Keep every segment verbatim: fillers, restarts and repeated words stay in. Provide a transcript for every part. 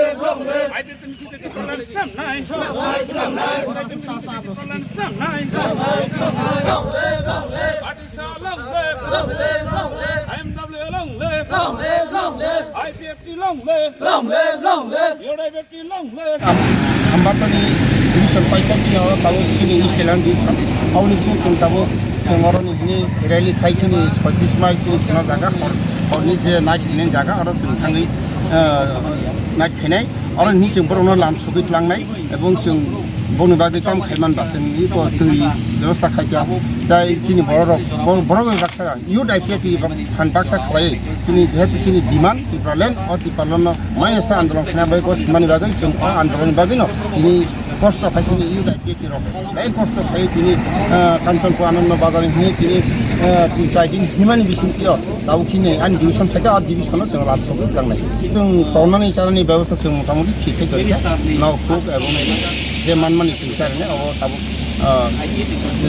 I P F T ni side tolerance sam nai. I P F T ni side tolerance sam nai. Party sa long live. I M W long live. I P F T long live. Long live, long live. Youth I P F T long live. Am-, Ambasani division paikha chini oro tabuk chini East Island division. Aboni bising chwng tabuk chwng oroni hini rally khai chini soitrish mile chini kheno jaga hor, horni je night hini jaga oro chwng thangwi, ah, night khainai. Oro hini chwng borokno lam sogwi tlangnai ebong chwng boni bagwi tamo khai man ba chwng iko twi bebosta khai kha. Chai chini borok rok, bo-, borok rok baksa Youth I P F T phan baksa khlai chini jehetu chini demand Tipraland, o Tipraland no maya sa andolon khna bai go simani bagwi chwng o andolon bagwi no tini kosto khai chini Youth I P F T rok bai kosto khai tini, ah, Kanchanpur Ananda Bazar ni hini tini, ah, tin char din himani bising tio tabuk chini ani division thai o division no chwng lam sogwi tlangnai. Chwng tongnani chanani bebosta chwng motamoti thik khai tongkha. Nok thuk ebong je manmani chwng charni obo tabuk, ah,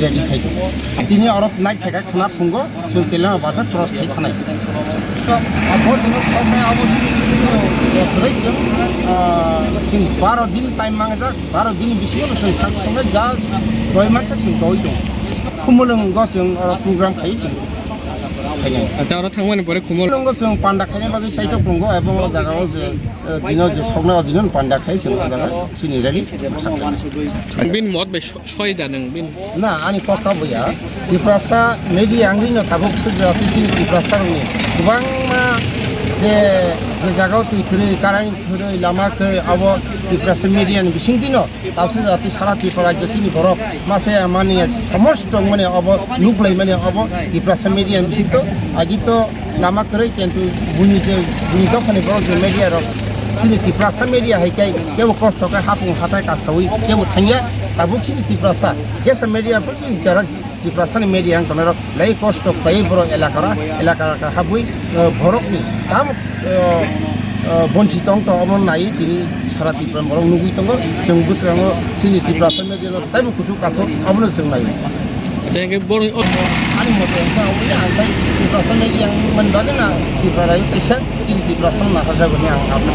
ready khai tongo. Tini oro night thai kha khna phungo. Chwng Telangana bazar cross khai thanai. Abo dino soknai abo dino kwrwi chwng, ah, chwng baro din time mangjak, baro din bisingo chwng thang thangwi ja doi mansa chwng doi tong. Khumulwngo chwng oro program khai chwng khainai. Acha, oro thangmani pore Khumul- Khumulwngo chwng panda khaina bagwi chaitok tongo, ebong o jaga o je, eh, dino je soknai o dino panda khai chwng o jaga chini rally. Bini mot bai Soi da nwng bini? Na, ani kok ta buya. Tiprasa media wngwi no tabuk sujrati chini Tiprasa rokni kwbangma je, je jagao twi kwrwi, karani kwrwi, lama kwrwi, abo Tiprasa media ni bisingtwi no tabuk sujrati sara Tripura rajyo chini borok masa ya mani ya somosto mani abo nuklai mani abo Tiprasa media ni bisingtwi agito lama kwrwi, kintu buni je, buni dophani borok je media rok chini Tiprasa media hai khe kebo kosto khe hapung hatai kasawi kebo thangya, tabuk chini Tiprasa jesa media bo chini jara Tiprasani media wng tongnai rok lai kosto khlai borok elakara, elakara ka habwi, eh, borokni tam, eh, eh, bonchi tong tong omo nai tini sara Tripura borok nugwi tongo, chwng bwskango chini Tiprasa media no taibo kuchuk kathok omono chwng nai. Acha, hingke borok o- Ani mote wngkha, omo ya ang tai Tiprasa media wng mani bagwi na Tripura raijyo kaisa chini Tiprasa no naharjak hwnwi ang asa.